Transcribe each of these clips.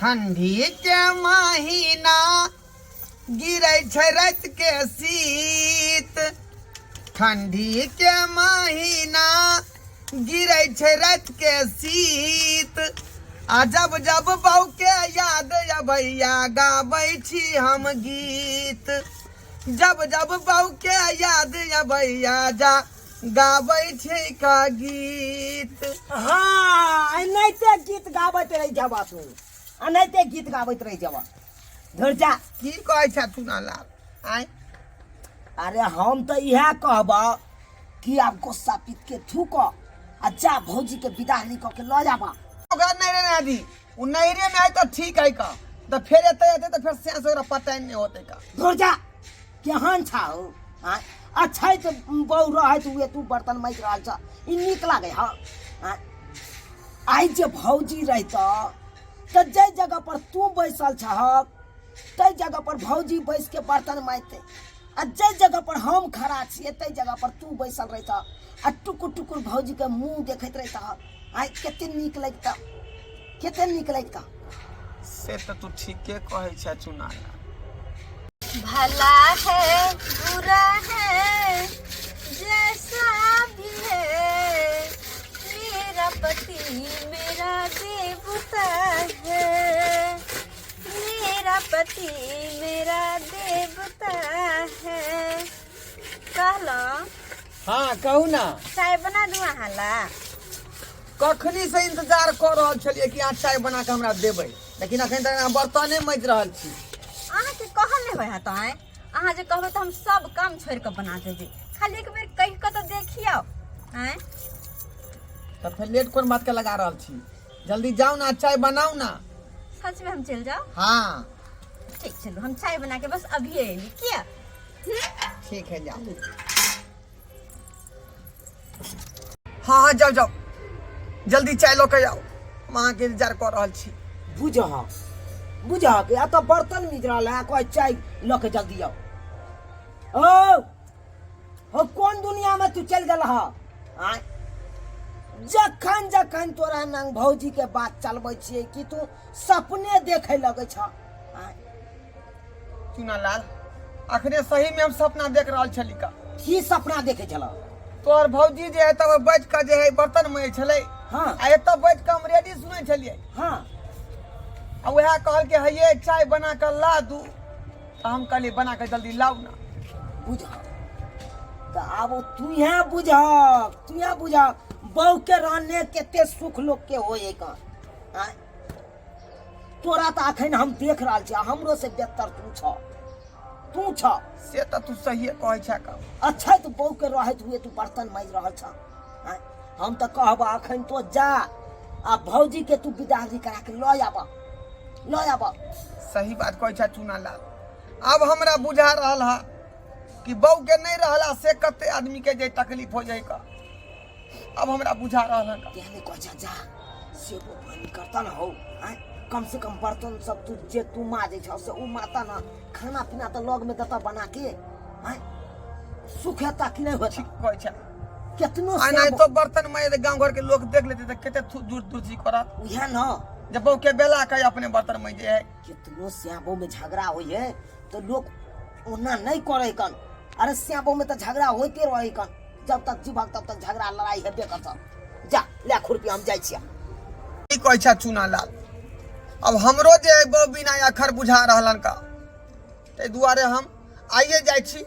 ठंडी के महीना गिरै छै राति के शीत, ठंडी के महीना गिरै छै राति के शीत, आ जब जब बहू के याद अबैया गाबै छी हम गीत, जब जब बहू के याद अबैया जा गाबै छै का गीत। हाँ, एनाहिते गीत गाबैत रहि जबा तू, एनाहिते गीत गाबैत रहि जबा। धुर जा। की कहै छ चुनालाल आय? अरे हम तऽ इएह कहबऽ कि आब गुस्सा पीत के थूक आ जा भौजी के विदागरी कऽ के लऽ जाबा। ओकरा नहीं रे नादी, उ नैहरे में आय तऽ ठीक है का, तऽ फेर एते एते तऽ फेर से ओकरा पता नहीं होते का। धुर जा, केहन छा हो? आँय, अछैत बहू रहैत हुए तू बर्तन माजि रहल छ, ई नीक लागै हँ? आँय, आइ जे भौजी रहितऽ तऽ जाहि जगह पर तू बैसल छहक ताहि जगह पर भौजी बैस के बर्तन माजतै, आ जाहि जगह पर हम खड़ा छियै ताहि जगह पर तू बैसल रहितऽ आ टुकुर टुकुर भौजीके मुँह देखैत रहितऽ। आइ कते नीक लगितऽ, कते नीक लगितऽ। से तऽ तू ठीके कहै छै चुनाला। भला है बुरा है जैसा भी है, मेरा पति मेरा देवता है, मेरा पति मेरा देवता है। कहलहुँ। हाँ कहू ना। चाय बना दू अहाँ ला? कखनी से इंतजार कऽ रहल छलियै कि अहाँ चाय बना कऽ हमरा देबै, लेकिन अखन तक अहाँ बर्तने माजि रहल छी। अहाँके कहल नहि होइ हत आँय, अहाँ जे कहबै तऽ हम सब काम छोड़ि कऽ बना देबै, खाली एक बेर कहि कऽ तऽ देखियौ आँय। तऽ फेर लेट कोन बात के लगा रहल छी? जल्दी जाउ ना, चाय बनाउ ना। सच में हम चलि जाउ? हाँ। ठीक, चलू हम चाय बना के बस अभी अयली। किया? ठीक है, जाओ। हाँ हाँ जाओ जाओ, जल्दी चाय लऽ के जाओ, हम अहाँके इंतजार कऽ रहल छी। बुझह बुझह कि एतऽ बर्तन मिज रहल है, कहै चाय लऽ के जल्दी आउ। ओ हो, कोन दुनिया में तू चलि गेल ह? आँय, जखन जखन तोरा नंग भौजी के बात चलबै छियै कि तू सपने देखै लगै छ। आँय चुनालाल, अखने सही में हम सपना देख रहल छली का। की सपना देखे छल? तोहर भौजी जे है तब बैठ के जे है बर्तन में छलै। हाँ। आ एतऽ बैठ के हम रेडी सुनै छलियै। हाँ। आ वएह कहल के हये चाय बना के ला दू, तऽ हम कहलियै बना के जल्दी लाउ ना। बुझ तऽ आब तू यहाँ बुझ, तू यहाँ बुझ बहू के रहने कते सुख लोग के होय का। आँय, तोरा तऽ अखन हम देख रहल छी, हमरो से बेहतर तू छ, तू छ। से तऽ तू सहिए कहै छ का। अच्छा तऽ बहू के रहैत हुए तू बर्तन माजि रहल छ। आँय, हम तऽ कहब अखन तो जा आ भौजी के तू विदागरी करा के लऽ आब, लऽ आब। सही बात कहै छ चुनालाल। आब हमरा बुझा रहल है कि बहू के नहीं रहला से कते आदमी के जे तकलीफ हो जाए का, अब हमरा बुझा रहल है। तें नहीं कहै छ जा, सेबो पानी करता ना हो। आँय, कम से कम बर्तन सब तू जे तू माजै छ से उ माता ना, खाना पीना तऽ लग में देता बना के। आँय, सुख हेता कि नहीं होता? ठीक कहै छ। केतनो आ नहीं सेबो तो बर्तन में गांव घर के लोग देख लेते तऽ कते दूर दूर सी करत। उहे ना। जब बहू के बेला के अपने बर्तन में जे है। केतनो स्याबो में झगड़ा होइ है तो लोग ओना नहीं करे कन। अरे स्याबो में तो झगड़ा होते रहे कन, जब तक जीवक तब तक झगड़ा लड़ाई हेबे करत। जा ले खुरपी, हम जाइ छियै। की कहै छ चुनालाल, अब हमरो जे है बहू बिना अखर बुझा रहलन का, ताहि दुआरे हम आइए जाइ छी,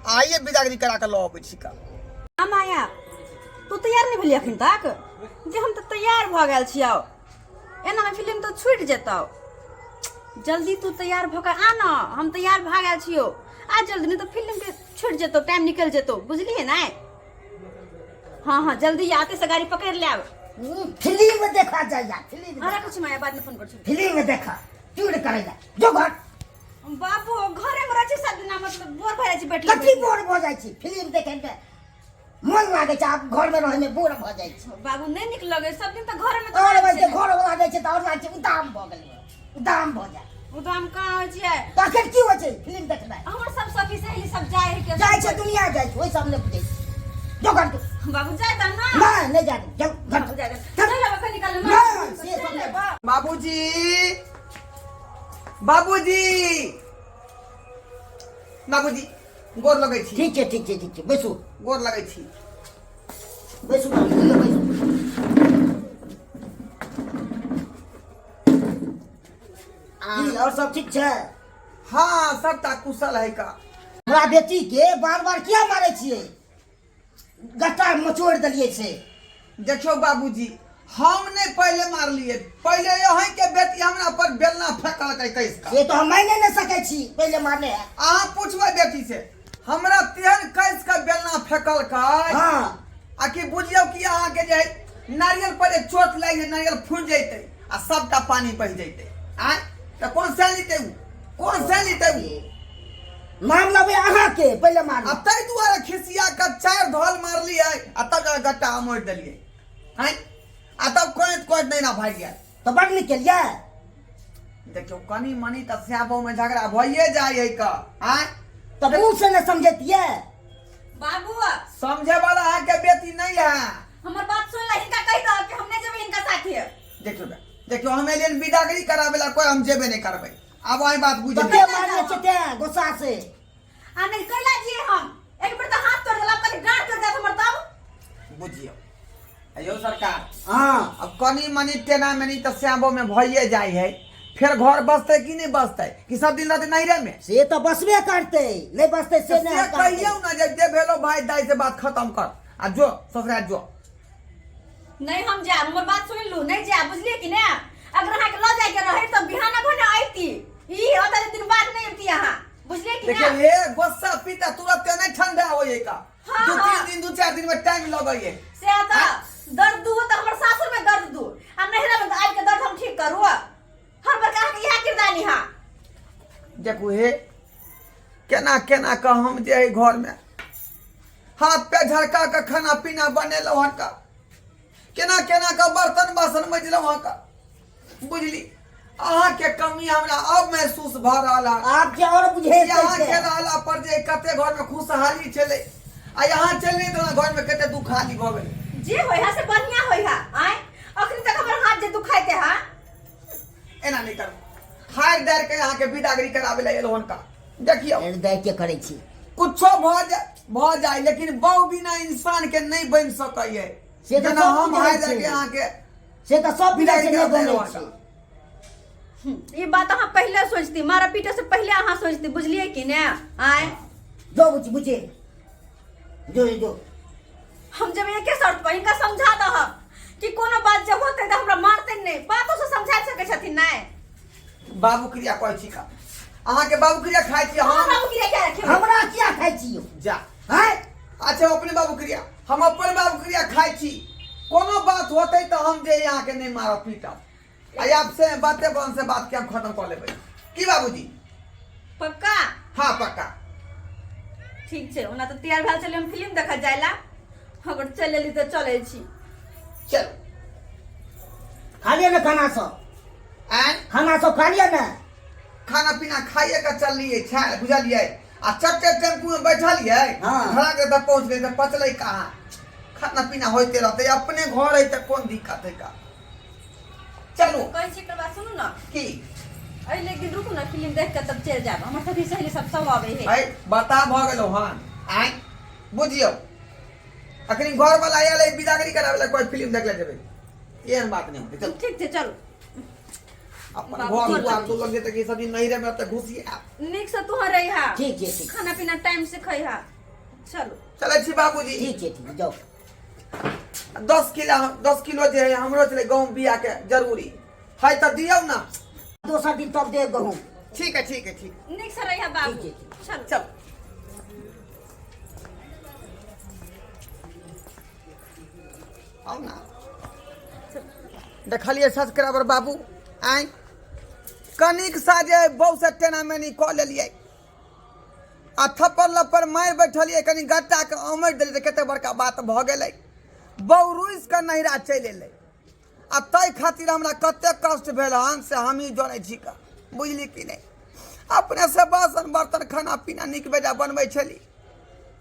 आइए बिदागरी करा के लऽ अबै छी का। हाँ माया, तू तैयार नहीं भेली अखन तक? जे हम तऽ तैयार भऽ गेल छियौ, एना में फिल्म तो छूटि जेतौ। जल्दी तू तैयार भऽ के आ न, हम तैयार भऽ गेल छियौ, आ जल्दी, नहीं तो फिल्म के छूटि जेतौ, टाइम निकल जेतौ, बुझलियै ने? हाँ हाँ जल्दी आते से गाड़ी पकड़ लेब। फिल्म देखा जाइया, फिल्म। हाँ रखो छी माया, बाद में फोन कर छी। फिल्म देखा चूड़ करैया जो घर। बाबू घरे में रहै छी सब दिना, मतलब बोर भऽ जाइ छी बैठल। कथी बोर भऽ जाइ छी? फिल्म देखे में मन लागै छै, आब घर में रहै में बोर भऽ जाइ छै। बाबू नहीं नीक लगै सब दिन तऽ घरे में। और बस घर वाला जाइ छै तऽ और लागै छै उदाम भऽ गेल, उदाम भऽ जाइ। उदाम कहाँ होइ छियै? तखन की होइ छै फिल्म देखनाइ? हमर सब सखी सहेली सब जाइ है के जाइ छै, दुनिया जाइ छै, ओहि सब नहि बुझै छै। जो घर के बाबू जाइ तऽ ना। नहीं नहीं जाइ, जाओ घर। बाबू जाइ तऽ चल आब कनी काल। नहीं, से सब नहि। बाबूजी बाबूजी, बाबूजी, गोर लगै छी। ठीक छै, ठीक छै, ठीक छै, बैसू। गोर लगै छी। बैसू बाबू, बैसू। की और सब ठीक छै? हाँ, सबटा कुशल है का। हमरा बेटी के बार बार किया मारै छियै? गट्टा मचोड़ि देलियै से। देखियौ बाबूजी, हम नहीं पहले मारलिए, पहले यहीं के बेटी हमरा पर बेलना फेंकलकै कैस का। से तो हम मानि नहि सकै छी पहिले मारने है। अहाँ पूछबै बेटी से, हमरा तेहन कैस का बेलना फेंकलकै। आ कि बुझियौ कि अहाँके जे है नारियल पर जे चोट लागि जे नारियल फूटि जैतै आ सबटा पानी बहि जैतै। आँय, तऽ कोन से लेतै उ, कोन से लेतै उ? नाम लेबै अहाँके पहिले मारने। आ ताहि दुआरे खिसिया के चारि धल मारलियै आ तब जाके गट्टा अमोड़ि देलियै। आँय, आ तब कोइत कोइत नहि ना भागि गेल। तऽ बड नीक केलियै। देखियौ, कनि मनि तऽ स्याबो में झगड़ा भइए जाइ है का। आँय, तऽ मुँह से नहि समझैतियै। बाबू, समझे वाला अहाँके बेटी नहीं है। हमर बात सुन ल, हिनका कहि दह कि हम नहि जेबै हिनका साथे। देखियौ बे, देखियौ, हम एलियन विदागरी कराबे ला, कोई हम जेबे नहीं करबै। आब अहीं बात बुझि कते लियौ। मारने छै तें गुस्सा से। आ नहि कैला जिए हम, एक बेर तऽ हाथ तोड़ देला, कनि डाँट तोड़ देत हमर तब। बुझियौ अयो सरकार। अब कनि मनि टेना मनि तऽ स्याबो में भइए जाइ है, फिर घर बसतै कि नहीं बसतै, कि सब दिन रहतै नैहरे में? से तऽ बसबे करतै, नहि बसतै से नहि से हम कहबै। कहियौ ना जे जे भेलो भाई दाई से बात खत्म कर आ जो ससुराल जो। नहीं हम जायब, हमर बात सुनि लू, नहीं जायब, बुझलियै कि ने? अगर अहाँके लऽ जायके रहै तऽ बिहाना भने अयती, ई ओतऽ दिन बाद नहि अयती अहाँ, बुझलियै कि देखियौ ने? हे, गुस्सा पीता तुरंत नहीं ठंडा होइए का। दू तीन दिन, दू चार दिन में टाइम लगैए। से तऽ दर्द दू तऽ हमर सासुर में दर्द दू आ नैहरा में आबि के दर्द हम ठीक करू। हर बार अहाँके इएह किरदानी हा। देखू हे, केना केना कऽ हम जे है घर में हाथ पे झड़का के खाना पीना बनेलहुँ हन का, केना केना के बर्तन बासन मजलहुँ हन का, बुझली? अहाँके कमी हमरा अब महसूस भऽ रहल है। आब के और बुझे यहाँ के रहला पर जे कते घर में खुशहाली छलै आ यहाँ चलि तऽ घर में कते दुखाली भऽ गेलै। जे होय है से बढ़िया होय है। आय अखनी तक हमर हाथ जे दुखाइते है। एना नहीं करू, हारि दारि के अहाँके विदागरी कराबै लए एलहुँ हन का। देखियौ, हृदय के करै छी। कुछो भऽ जाय भऽ जाय, लेकिन बहु बिना इंसान के नहीं बनि सकैए। से तऽ जेना सब हम बुझै हारि दारि छै। के अहाँके से तऽ सब बुझै छै, नहि बनै विदागरी छै। ई बात अहाँ पहिले सोचती, मारा पीटे से पहिले अहाँ सोचती, बुझलियै कि ने? आय जो बुझ बुझे जो जो। हम जब एके शर्त पर हिनका समझा दह कि कोनो बात जब होते तऽ हमरा मारते नहि, बातो से समझा सकै छथिन नहि। बाबू क्रिया कहै छी का अहाँके? बाबू क्रिया खाइ छी हम? बाबू क्रिया क्या रखियो? हमरा किया खाइ छी यौ? जा। हैं? अच्छा, अपने बाबू क्रिया, हम अपन बाबू क्रिया खाइ छी। कोनो बात होतै तऽ हम जे अहाँके नहि मारब पीटब आ आपसे बाते बन से बात के हम खत्म कऽ लेबै। की बाबूजी? पक्का? हाँ, पक्का। ठीक छै, ओना तऽ तैयार भेल छलियै हम फिल्म देखऽ जाय ला, अगर चलि एली तऽ चलै छी। चल। खा लिअ ने खाना सब। आँय? खाना सब खा लिअ ने। खाना पीना खाइए के चललियै छै, बुझलियै? आ चट्टे टेम्पू में बैठलियै, घरा के तऽ पहुँच गेलै तऽ पचलै कहाँ? खाना पीना होइते रहतै, अपने घर है तऽ कोन दिक्कत है का। चलू। कहै छी एकर बात सुनू ने। की? एहि लेकिन रुकू ने, फिल्म देख के तब चलि जायब, हमर सखी सहेली सब सब आबै है। है बता भऽ गेलौ हन। आँय, बुझियौ, अखनी घर वाला आयल है बिदागरी कराबै ला, कोई फिल्म देख ले जेबै, एहन बात नहि होतै। चलू। ठीक छै, चलू। अपन बाबू घर घर दुआर चलू। तो लग जेतै कि सब दिन नहिरे में तऽ घुसिए आयब। नीक से तू रही हा। ठीक छै, ठीक। खाना पीना टाइम से खइहा। चलू। चलै छी बाबूजी। ठीक छै, ठीक, जाउ। 10 किलो, 10 किलो जे है हमरो छलै गहूँम बिया के जरूरी है तऽ दियौ ने। दोसर दिन तब देब गहूँम। ठीक है, ठीक है, ठीक। नीक से रहिहा बाबू। ठीक छै, चलू। चल, आउ ना। देखलियै सब्सक्राइबर बाबू, आँय, कनिक सा जे बहु से टेना मेनी कऽ लेलियै आ थप्पड़ लप्पड़ मारि बैठलियै, कनि गट्टाके अमरि देलियै तऽ कते बड़का बात भऽ गेलै। बहु रुसि कऽ नैहरा चलि एलै आ ताहि खातिर हमरा कते कष्ट भेल हन से हमही जनै छी का, बुझली कि नहि? अपनेसँ बासन बर्तन खाना पीना नीक बेजा बनबै छली,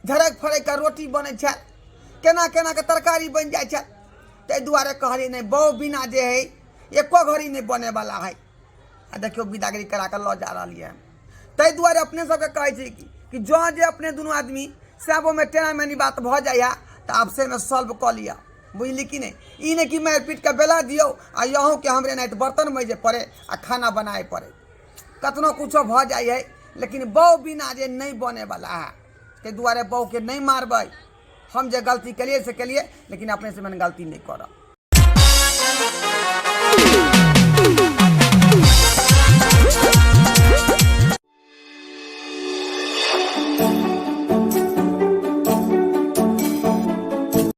झड़क फड़क कऽ रोटी बनै छल, केना केना के तरकारी बनि जाइ छल। ताहि दुआरे कहलियै नहि, बहु बिना जे हइ एको घड़ी नहि बनैवला हइ। आ देखियौ बिदागरी करा कऽ लऽ जा रहल यऽ। ताहि दुआरे अपने सबके कहै छी कि जँ जे अपने दुनू आदमी साबोमे टेना मेनी बात भऽ जाइए तऽ आपसेमे सॉल्व कऽ लिअ, बुझली कि नहि? ई नहि कि मारि पीट कऽ बेला दियौ आ अहूँके हमरे नाहित बर्तन मजे पड़े आ खाना बनाए पड़े। कतनो कुछो भऽ जाइ है, लेकिन बहू बिना जे नहि बनेवला है, ताहि दुआरे बहूके नहि मारबै। हम जे गलती केलियै से केलियै, लेकिन अपने से मन गलती नहि करब।